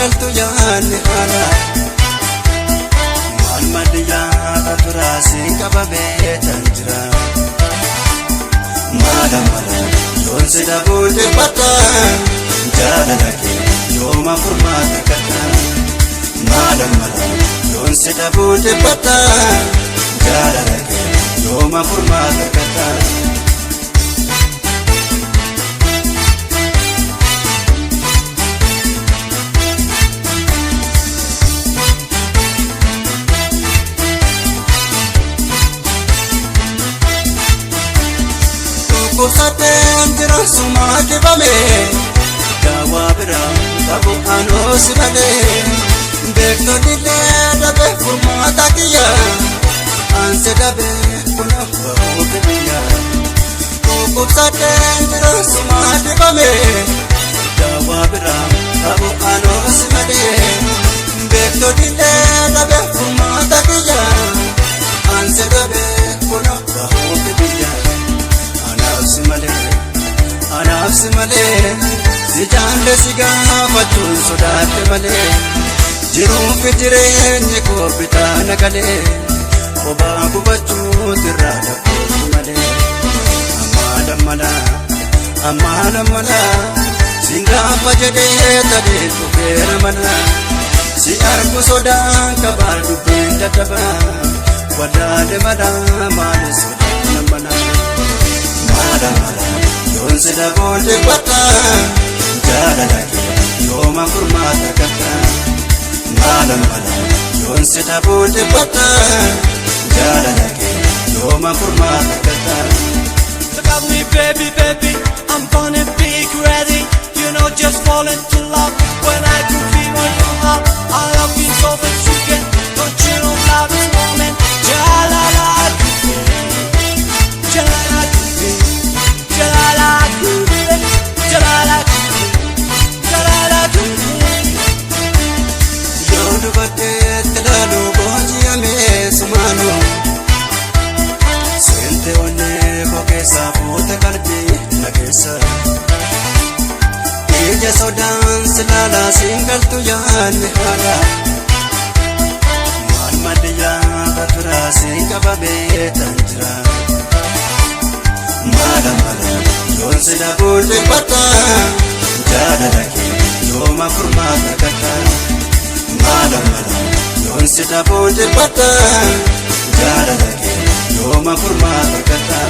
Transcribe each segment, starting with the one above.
galtu yaanni haala. Maal malli yaada turaa siin qabamee tan jira. Maala mala yoon si dhabuu dhibbata, jaalala kee yooma furmaata gata. Maala mala yoon si dhabuu dhibbata, jaalala kee yooma furmaata gata. Dhukkubsadheen jira sumaa dibame, daawaa biraa qabu anoo si malee. Beektonni illee dhabe furmaata kiyya, ansi dhabe kun bahuuf biyya. Dhukkubsadheen jira sumaa dibame, daawaa biraa qabu anoo si malee. Beektonni illee dhabe furmaata kiyya, ansi dhabe kun bahuuf biyya. Anaaf si malee, anaaf si malee, si jaalle si gaafachuun sodaadhe malee. Jiruuf jireenyi koo bitaa na galee, kophaa gubachuutu irraa dhabbootu malee. Ammaa lammala, ammaa lammala, siin gaafa jedhee tadee dhufeera mana. Si argu sodaan qabaa dubbiin dadhabaa, wallaale malaa maali sodaan mana. Maala mala yoon si dhabuun dhibbata, jaalala kee yooma furmaata gata. Maala mala yoon si dhabuun dhibbata, jaalala kee yooma furmaata gata. Look at me, baby, baby, I'm gonna be ready. You know, just fall into love when I could feel on your heart. I love you so much, you can. Don't you know love this moment? Jalala, jalala, jalala, jalala, jalala. Yoo dubarteetti ilaalu booji'amee sumaanu, seente onnee koo keessaa fuute qalbii na keessa. Ija sodaan si laalaa siin galtu yaanni haala. Maal malli yaada turaa siin qabamee tan jira. Maala mala yoon si dhabuun dhibbata, jaalala kee yooma furmaata gata. Maala mala yoon si dhabuun dhibbata, jaalala kee yooma furmaata gata.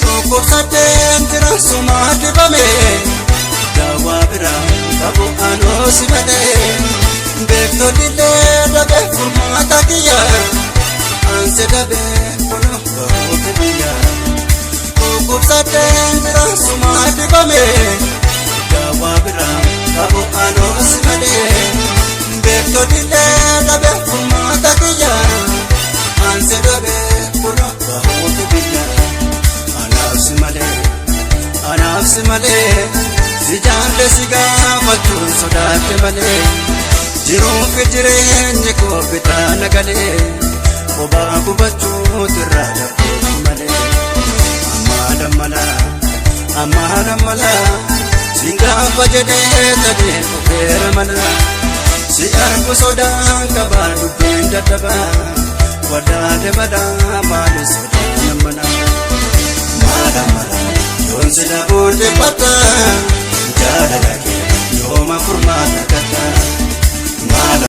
Dhukkubsadheen jira sumaa dibame, daawaa biraa qabu anoo si malee. Beektonni illee dhabe furmaata kiyya, ansi dhabe kun bahuuf biyya. Dhukkubsadheen jira sumaa dibame, daawaa biraa qabu anoo si malee. Beektonni illee dhabe furmaata kiyya, ansi dhabe kun bahuuf biyya. Anaaf si malee, anaaf si malee, si jaalle si gaafachuun sodaadhe malee. Jiruuf jireenyi koo bitaa na galee, kophaa gubachuutu irraa dhabbootu malee. Ammaa lammala, ammaa lammala, siin gaafa jedhee tadee dhufeera mana. Si argu sodaan qabaa dubbiin dadhabaa, wallaale malaa maali sodaan mana. Maala mala yoon si dhabuun dhibbata, jaalala kee yooma furmaata gata. Maala.